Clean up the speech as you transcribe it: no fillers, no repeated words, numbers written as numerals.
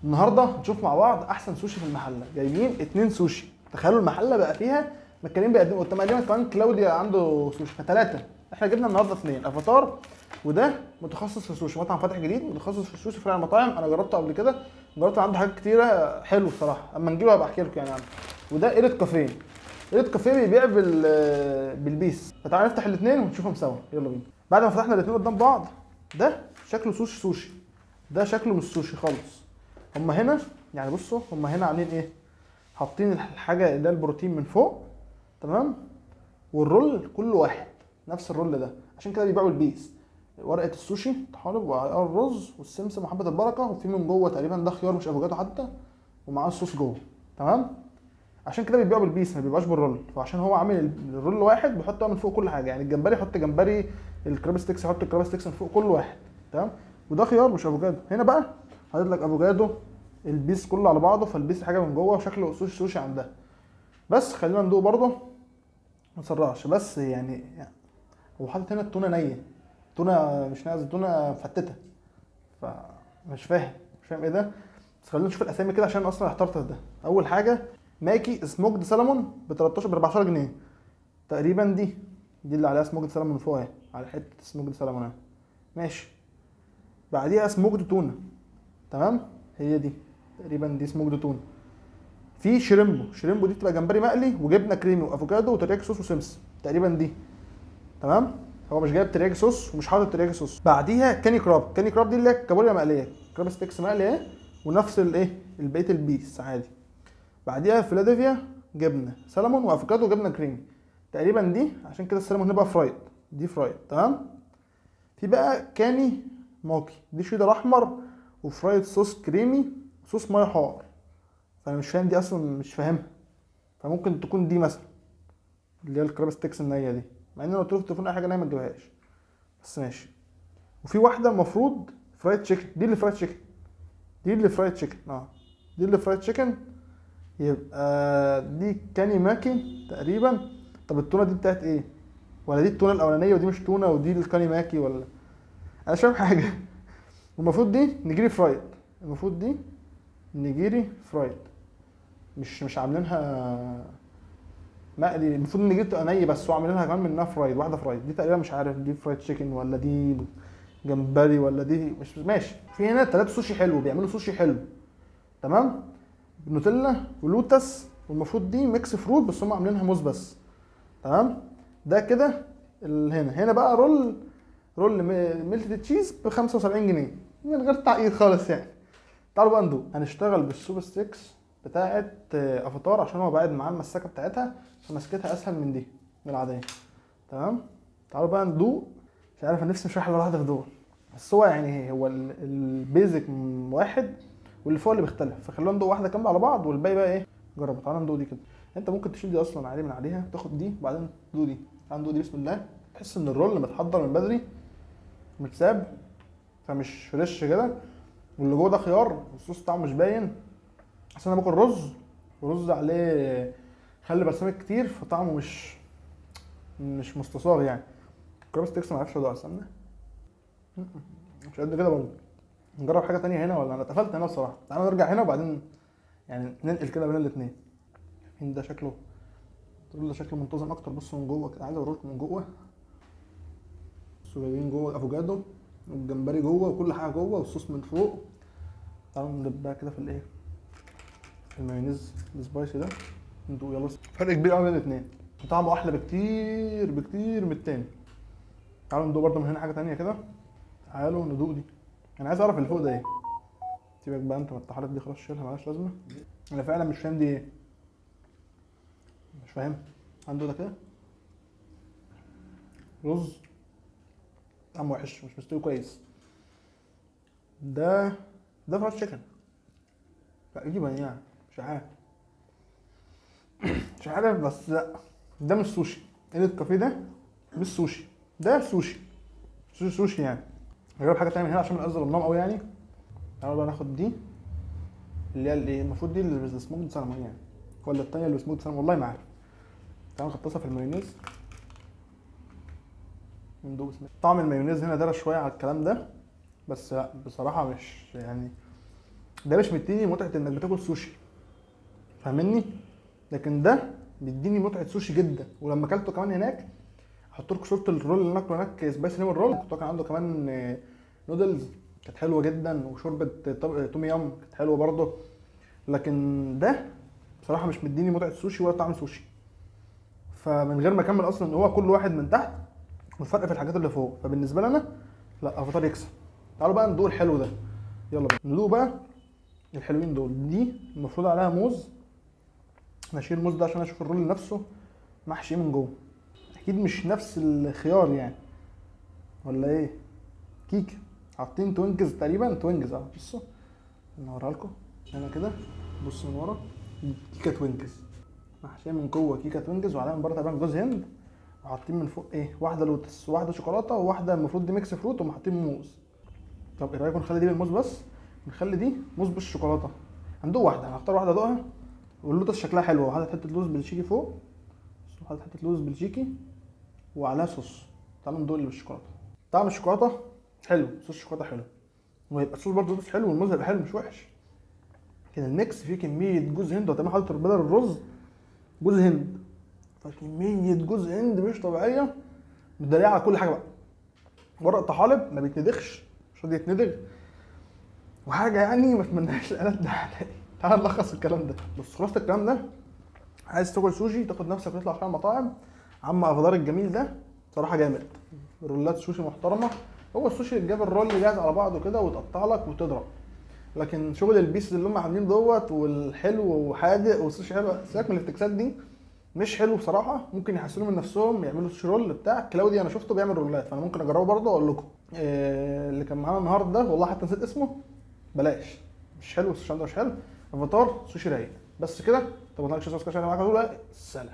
النهارده نشوف مع بعض احسن سوشي في المحلة. جايبين 2 سوشي، تخيلوا المحلة بقى فيها مكانين بيقدموا، تقريبا كمان كلاوديا عنده سوشي، فثلاثة. احنا جبنا النهارده 2 افاتار، وده متخصص في السوشي، مطعم فاتح جديد متخصص في السوشي فرع المطاعم. انا جربته قبل كده، جربت عنده حاجات كتيرة حلو الصراحة، اما نجيبه هبقى احكي لكم يعني عنه. وده قرد كافيه، قرد كافيه بيبيع بال piece. فتعالوا نفتح الاثنين ونشوفهم سوا، يلا بينا. بعد ما فتحنا الاثنين قدام بعض، ده شكله سوشي سوشي، ده شكله مش سوشي خالص. هما هنا يعني بصوا، هما هنا عاملين ايه؟ حاطين الحاجة ده البروتين من فوق، تمام، وال roll كله واحد، نفس ال roll ده، عشان كده بيبيعوا ال piece. ورقة السوشي طحالب والرز والسمسم وحبه البركة، وفي من جوه تقريبا ده خيار مش افوكادو حتى، ومعاه الصوص جوه، تمام. عشان كده بيبيعوا بال piece، ما بيبقاش بال roll. فعشان هو عامل ال roll واحد بيحط من فوق كل حاجة، يعني الجمبري يحط جمبري، ال crab sticks يحط ال crab sticks من فوق، كل واحد، تمام. وده خيار مش افوكادو. هنا بقى حاطط لك افوكادو، ال piece كله على بعضه، فال piece حاجة من جوه شكله سوشي سوشي عندها. بس خلينا ندوق برضه، ما نسرعش. بس يعني هو حاطط هنا التونه نيه، تونه مش نازل، تونه مفتته، فمش فاهم، مش فاهم ايه ده. بس خلينا نشوف الاسامي كده عشان اصلا احترت في ده. اول حاجة ماكي smoked salmon ب 13 ب 14 جنيه تقريبا، دي اللي عليها smoked salmon من فوق اهي، على حتة smoked salmon اهي، ماشي. بعديها smoked tuna، تمام، هي دي تقريبا، دي smoked tuna. في shrimpo، shrimpo دي بتبقى جمبري مقلي وجبنه كريمي وافوكادو و teriyaki sauce وسمسم تقريبا دي، تمام. هو مش جايب teriyaki sauce ومش حاطط teriyaki sauce. بعديها kani crab، kani crab دي اللي هي كابوريا مقلية، crab sticks مقلي اهي، ونفس الايه البقية ال piece عادي. بعديها فيلادلفيا جبنه سلمون وافوكادو وجبنه كريمي تقريبا دي، عشان كده السلمون هنا بقى fried، دي fried، تمام. في بقى kani maki، دي شيدر احمر و fried sauce كريمي وصوص مية حار، فانا مش فاهم دي اصلا، مش فاهمها. فممكن تكون دي مثلا اللي هي ال crab sticks النية دي، مع ان انا قلت له في التليفون اي حاجة نيه ما تجيبهاش، بس ماشي. وفي واحدة المفروض fried chicken، دي اللي fried chicken، دي اللي fried chicken، دي اللي fried chicken، يبقى دي kani maki تقريبا. طب التونه دي بتاعت ايه؟ ولا دي التونه الاولانية ودي مش تونه ودي ال kani maki، ولا انا مش فاهم حاجة. والمفروض دي nigiri fried، المفروض دي nigiri fried، مش عاملينها مقلي، المفروض ال nigiri تبقى ني، بس هو عاملينها كمان منها fried، واحدة fried دي تقريبا، مش عارف دي fried chicken ولا دي جمبري ولا دي مش ماشي. في هنا 3 سوشي حلو، بيعملوا سوشي حلو، تمام، نوتيلا ولوتس، والمفروض دي mix fruit بس هم عاملينها موز بس، تمام. ده كده هنا بقى roll melted cheese ب 75 جنيه من غير تعقيد خالص يعني. تعالوا بقى ندوق. هنشتغل بال soup sticks بتاعه افاتار عشان هو بعد معاه المسكه بتاعتها، فمسكتها اسهل من دي من العادية، تمام. تعالوا بقى ندوق. مش عارف انا نفسي مش رايح ولا واحدة في دول، بس هو يعني هو ال basic واحد واللي فوق اللي بيختلف، فخلونا ندوق واحدة كاملة على بعض والباقي بقى ايه جربوا. تعالوا ندوق دي كده. انت ممكن تشيل دي اصلا عادي من عليها، تاخد دي وبعدين تدوق دي. تعالوا ندوق دي، بسم الله. تحس ان ال roll متحضر من بدري، متساب، فمش fresh كده، واللي جوه ده خيار والصوص بتاعه مش باين، بس انا باكل رز ورز عليه خل بلسمك كتير، فطعمه مش مستصاغ يعني. ال crab sticks ما اعرفش ادوقها، استنى مش قد كده برضه. نجرب حاجة تانية هنا ولا انا اتقفلت هنا بصراحة؟ تعالوا نرجع هنا وبعدين يعني ننقل كده بين الاثنين. ده شكله، ده شكله منتظم اكتر. بصوا من جوه كده، عايز اوريكم من جوه. بصوا جايبين جوه الافوكادو والجمبري جوه وكل حاجة جوه والصوص من فوق. تعالوا ندبها كده في الايه، في المايونيز ال spicy ده، ندوق يلا. فرق كبير قوي بين الاثنين، طعمه احلى بكتير بكتير من التاني. تعالوا ندوق برده من هنا حاجة تانية كده. تعالوا ندوق دي، انا عايز اعرف اللي فوق ده ايه. سيبك بقى انت من الطحالب دي خلاص، شيلها مالهاش لازمه. انا فعلا مش فاهم دي ايه، مش فاهم. عنده ده كده رز طعمه وحش، مش مستوي كويس. ده fried chicken تقريبا يعني، مش عارف مش عارف، بس لا ده مش سوشي. قلة كافيه ده مش سوشي، ده سوشي سوشي سوشي يعني. نجرب حاجة تانية من هنا عشان ما نقزل النوم قوي يعني. تعالوا بقى ناخد دي اللي هي الايه، المفروض دي اللي smoked salmon يعني، ولا التانية اللي smoked salmon، والله ما عارف. تعالوا نغطسها في المايونيز ندوق. بسم الله. طعم المايونيز هنا دار شوية على الكلام ده، بس لا بصراحة مش يعني ده مش مديني متعه انك بتاكل سوشي، فاهمني؟ لكن ده بيديني متعه سوشي جدا. ولما اكلته كمان هناك، احط لكم صوره ال roll اللي انا اكله هناك، spicy lemon roll، كنت كان عنده كمان نودلز كانت حلوة جدا، وشوربه توم يام كانت حلوة برده. لكن ده بصراحة مش مديني متعه سوشي ولا طعم سوشي. فمن غير ما اكمل اصلا ان هو كل واحد من تحت والفرق في الحاجات اللي فوق، فبالنسبه لنا لا، افاتار يكسب. تعالوا بقى ندوق الحلو ده، يلا بقى ندوق بقى الحلوين دول. دي المفروض عليها موز، انا اشيل الموز ده عشان اشوف ال roll نفسه محشي من جوه، اكيد مش نفس الخيار يعني ولا ايه؟ كيكة حاطين Twinkies تقريبا، Twinkies بصوا انا هوريها لكم هنا كده، بصوا من ورا كيكة Twinkies محشيه من جوه كيكة Twinkies، وعليها من بره تقريبا جوز هند، وحاطين من فوق ايه، واحدة لوتس وواحدة شوكولاتة وواحدة المفروض دي mix fruit، وحاطين موز. طب ايه رايكم نخلي دي بالموز بس، نخلي دي موز بالشوكولاته؟ هندوق واحدة، انا هختار واحدة ادوقها. واللوتس شكلها حلوة، وحاطط حتة لوز بلجيكي فوق، وحاطط حتة لوز بلجيكي وعليها صوص. تعالوا ندوق اللي بالشوكولاته. طعم الشوكولاتة حلو، صوص الشوكولاتة حلو، وهيبقى الصوص برضه لوتس حلو، والموز هيبقى حلو مش وحش. كده ال mix فيه كمية جوز هند، وتمام حاطط بدل الرز جوز هند، فكميه جوز هند مش طبيعية، مدلعه على كل حاجة بقى. ورق طحالب ما بيتندخش، مش راضي يتندغ، وحاجه يعني ما اتمناهاش الالات ده. تعال نلخص الكلام ده. بص خلاصه الكلام ده، عايز تاكل سوشي تاخد نفسك وتطلع على المطاعم. عم افاتار الجميل ده صراحة جامد، رولات سوشي محترمه. هو السوشي اللي جاب ال roll جاهز على بعضه كده وتقطع لك وتضرب، لكن شغل ال pieces اللي هم عاملين دوت والحلو وحادق والسوشي حلو، سيبك من الافتكاسات دي مش حلو بصراحة. ممكن يحسنوا من نفسهم يعملوا سوشي roll بتاع كلاودي، انا شفته بيعمل رولات فانا ممكن اجربه برضه واقول لكم. اللي كان معانا النهارده والله حتى نسيت اسمه، بلاش، مش حلو السوشي عنده مش حلو. افاتار سوشي رايق. بس كده. طب ما تنسوش subscribe معاكم، سلام.